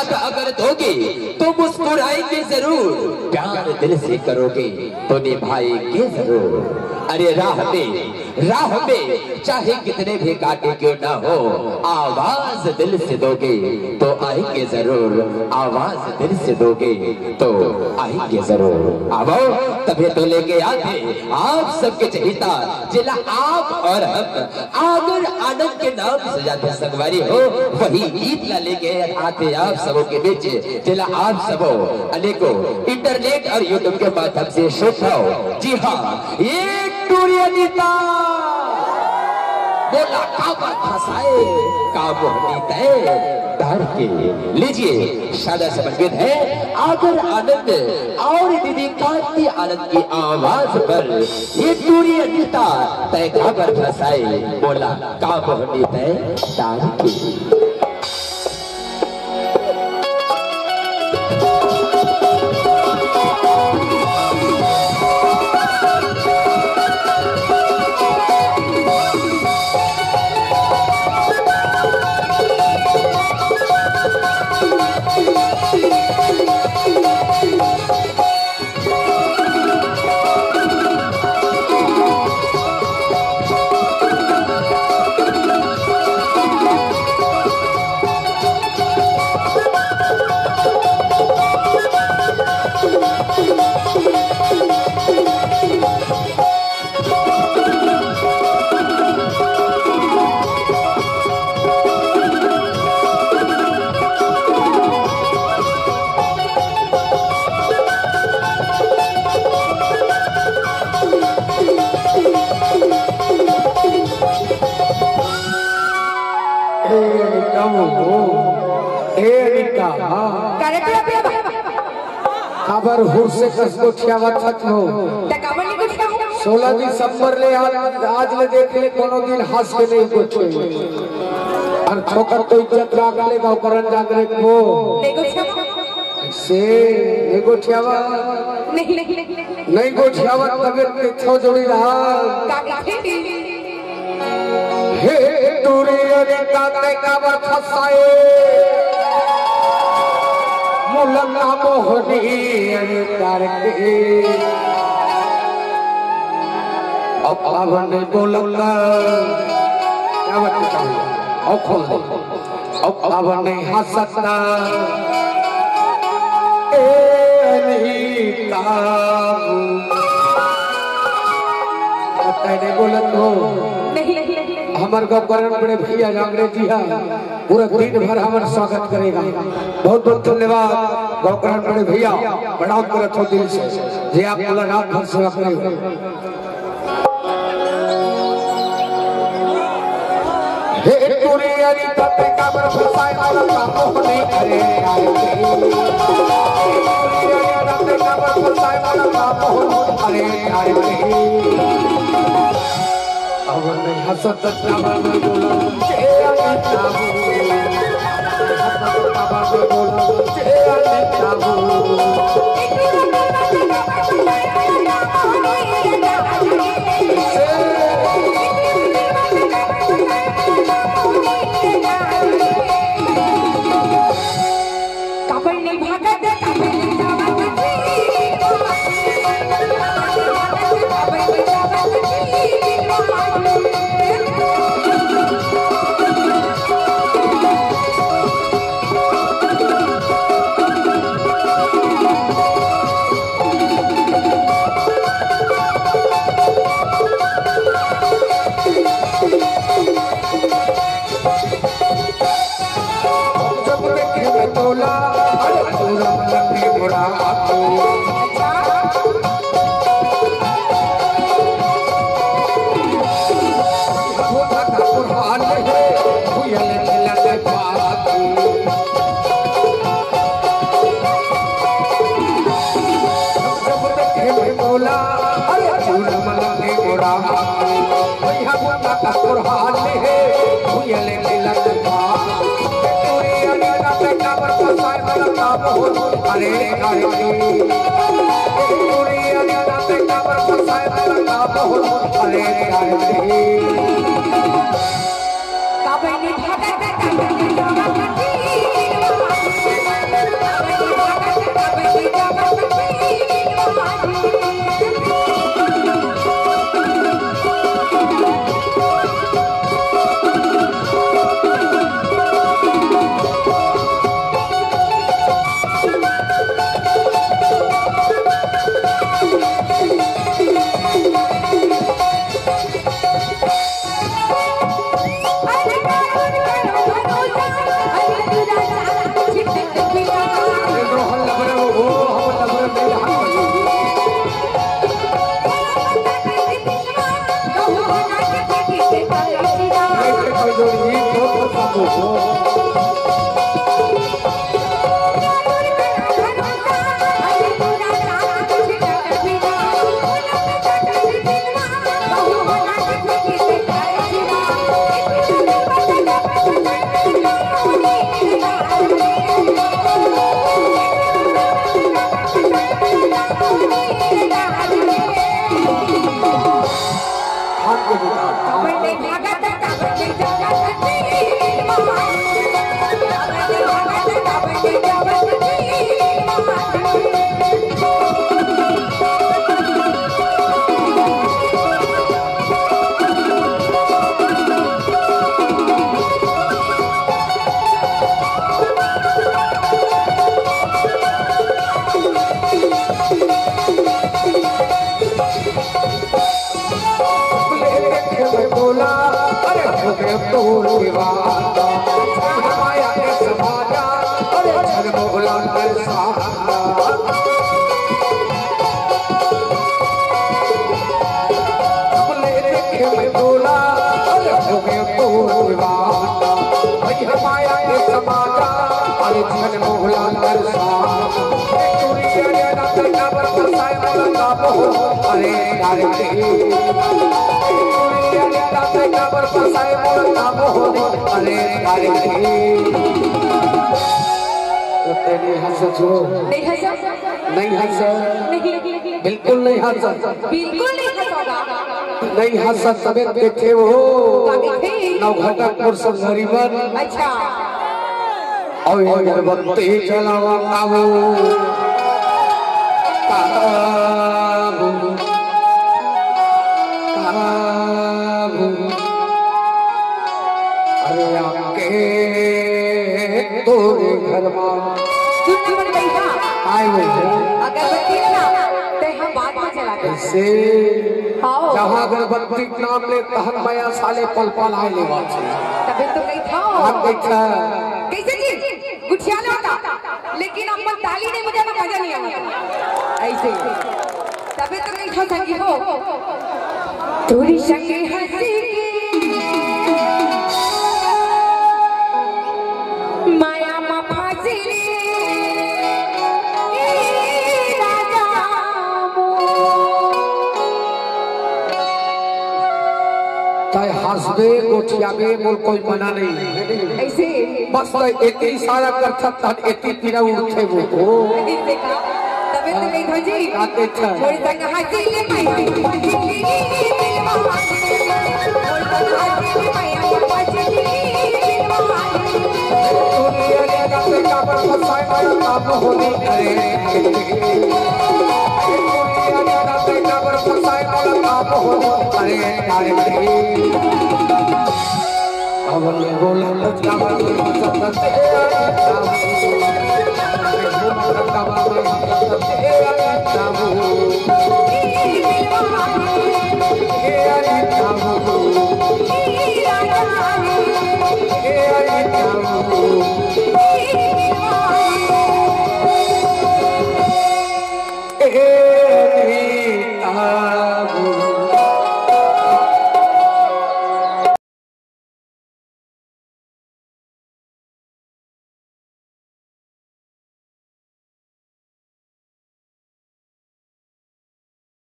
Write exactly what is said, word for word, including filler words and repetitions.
अगर दोगे तो मुस्कुराएंगे जरूर, प्यार दिल से करोगे तो निभाएंगे जरूर। अरे राह में, राह में चाहे कितने भी कांटे क्यों ना हो, आवाज दिल से दोगे तो आएंगे जरूर, आवाज दिल से दोगे तो आएंगे जरूर। आवो, तभी तो लेके आते आप सबके चहिता, जेला आप और हम आगर आनंद के नाम से जाते संगवारी हो, वही गीत ला लेके आते आप सबों के बीच, जेला आप सबो अनेकों इंटरनेट और YouTube के माध्यम से सुनत हो। जी हाँ, ये टूरी अनिता बोला काबर फसाए, का मोहनी तय डर के। लीजिए, शानदार समर्पित है आगर आनंद और दीदी कांति आनंद की आवाज पर। ये टूरी अनिता तय काबर फसाए, बोला का मोहनी तय डर के। ए अनिका हो, ए अनिका, हाँ। करे तो अभी अब। काबर हुर से कस गोठियावत हस हो। त काबर नहीं गोठियावत? सोलह दिसंबर ले आज, आज ले देख ले, कोनो दिन हंस के नहीं गोठियावत। अउ छोकर तो इज्जत राख ले, गाँव करन जागरे को। नहीं गोठियावत। से नहीं गोठियावत। नहीं, नहीं, नहीं, नहीं। नहीं गोठियावत तबे तो जोड़ी रहा। का कहे? हे टूरी अनिता तय काबर फसाए, मुलंगा मोहनी अनिता के। अब, अब नहीं बोलता, क्या बात है? अब खोल दे। अब, अब नहीं हंसता, ए अनिता। अब तय नहीं बोलत हो। नहीं, नहीं, नहीं, नहीं। हमर गाँव करन बड़े भैया जांगड़े जी हा, पूरा दिन भर हमर स्वागत करेगा। बहुत बहुत धन्यवाद गाँव करन बड़े भैया, प्रणाम करत हो दिल से, जे आप पूरा रात भर सेवा करे हो। हे टूरी अनिता तय काबर फसाए, मोला का मोहनी अरे यार के। टूरी अनिता तय काबर फसाए, मोला का मोहनी अरे यार के। अब नहीं हंसत, अब नहीं बोला, ए अनिता हो। अब नहीं बोला, ए अनिता हो। जब देखे मैं तोला, अरे पूरा लंबी बुरा आपको। भूता का बुरहान है, भूयल खिलत बात। जब देखे मैं तोला, अरे पूरा लंबी बुरा आपको। भैया भूता का बुरहान है, भूयल खिलत बात। अरे, अरे, अरे, अरे। काबर नहीं भागत, काबर नहीं भागत। बोला, अरे हो गए तोर विवाह, माया के समाजा, अरे छन बोला कर सामना। बोले देखे मैं बोला, अरे हो गए तोर विवाह, भाई माया के समाजा, अरे छन बोला कर सामना। अरे अरे। तो तेरी हंस छो। नहीं हंसा। नहीं हंसा। नहीं। बिल्कुल नहीं हंसा। बिल्कुल नहीं हंसा। नहीं हंसा तबे देखे हो। नौघटक पुरुष गरीबन। अच्छा। अउ अगरबत्ती जलावा काबू। काबू। काबू। अरे आके तोरे घर मा। सुन नंबर भैया। आए हो। अगरबत्ती ना, ते हम बात में चला गए। कैसे? हाँ। जहाँ अगरबत्ती नाम ले, तहन मया साले पल पल आए ले बात। तबे तो कही था। हम देखा। कैसे जी? गुठिया लो था, लेकिन अपन ताली नहीं बजाना, मजा नहीं आना। ऐसे। तबे तो नहीं था संगी हो। तोरी संगे हंसी के माया मा फांसी रे, ए राजा मोर। तय हंसबे, गोठियाबे, मोर कोई मना नहीं। ऐसे। बस तय एती इशारा करथस, तहन एती पीरा उठथे वो। ऐसे का? तबे तो कही था जी। का देखा? थोड़ी संग हंसी ले पाई।